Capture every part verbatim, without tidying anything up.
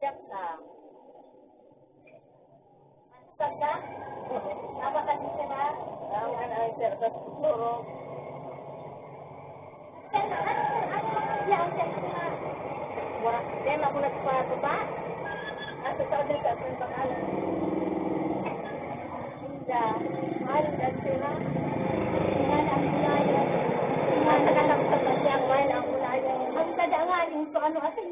Yak lang. Ano ka? Tama ka din, sir, ha? Ang ano, sir, sa siguro. Sir, ano, sir, ano ang biyahe, sir, sir? Wala. Sir, ako nagpapababa. Nasa taon na sa akin, pangalan. Inda. Mahal ka, sir, ha? Mahal ang bulayan. Mahal ka lang sa pasyang, mahal ang bulayan. Ang tadangan, yung ano, asin.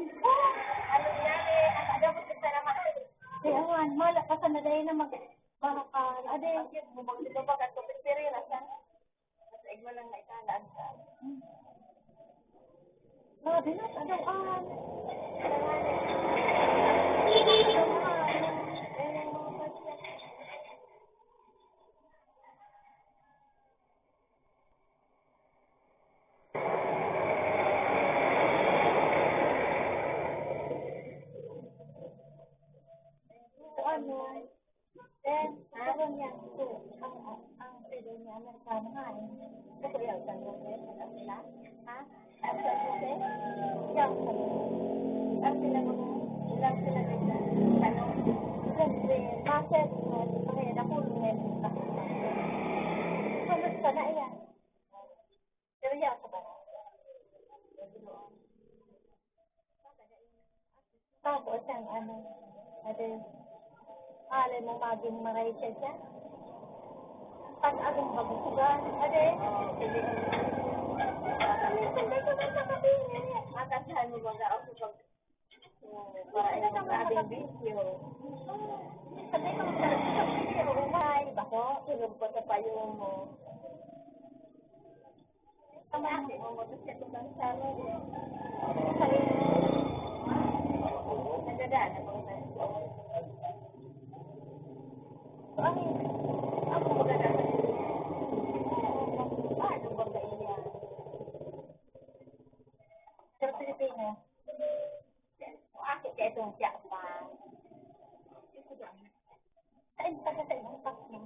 Ano nangyari? Ang agabot ka na mahal. Di awan, mala ka sa naday na mag-, makakal. Ade. Ang cute mo, bang dito ba ka sa Pilipinas, ha? Sa igwa lang na ikalaan ka. Grabe na, sa dawaan. Ano? Then, ha? Sabi niya, so, ang, ang, ang pwede niya, Amerikano nga eh. Gusto niya, isang Jose, isang sila. Ha? Isang Jose? Isang sila. Isang sila mo, ilang sila na isang, ano? Siyempre, master, no, kaya nakulong niya, isang sila. Kamusta na iyan? Seryoso ba? Tapos ang ano, ade, alay mo magin maray siya siya. Pag agong bagusugan, ade. Oo, sige. Kami, sandali ko na sa kape niya. Matasahan mo baga ako pag, hmm, para ito sabing bisyo. Sabi ko, sabi ko, umay, bako, tulog pa sa payong mo. Ang ate mo, magusto ko ng salon. Nagdadaan ako ng salon. Ang, ako magdadaan. Paano ba kaiya? Sa Pilipinas. Ate, kaya itong siya pa. Ay, taga sa ibang pakyan.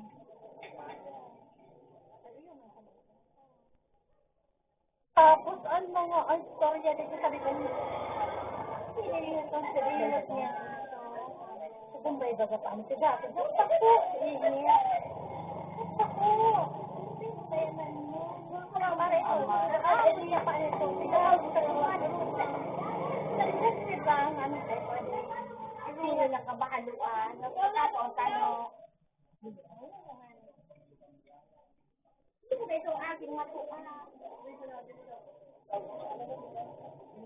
Tapos, ang mga, ang storya dito, sabi ko, "Hindi, itong sarili niya." So, kung may baga pa, ang tiga, ang tiga, ang tako, init. Ang tako. Kaya na, ano, para ito, ah, hindi niya pa ito. Tiga, ang tiga, ang tiga. Sa industry ba, ang ano, tayo pwede? Hindi na nakabahaluan. Tapos, ano, Ito na itong aking matuwa.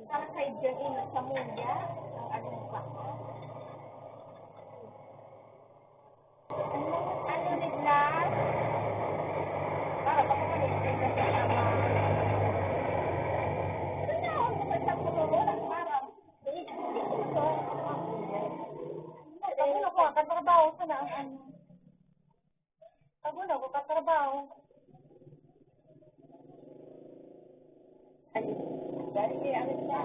Para kay Janine at Samuya, ang aking pa. Ano, Nidlas? Para baka mali-, Nidlas sa ama. Ano na, ako naman sa puno, walang parang. Ako na po, katrabaho ko na ang ano. Ako na, ako katrabaho. Ay, dali, ano siya?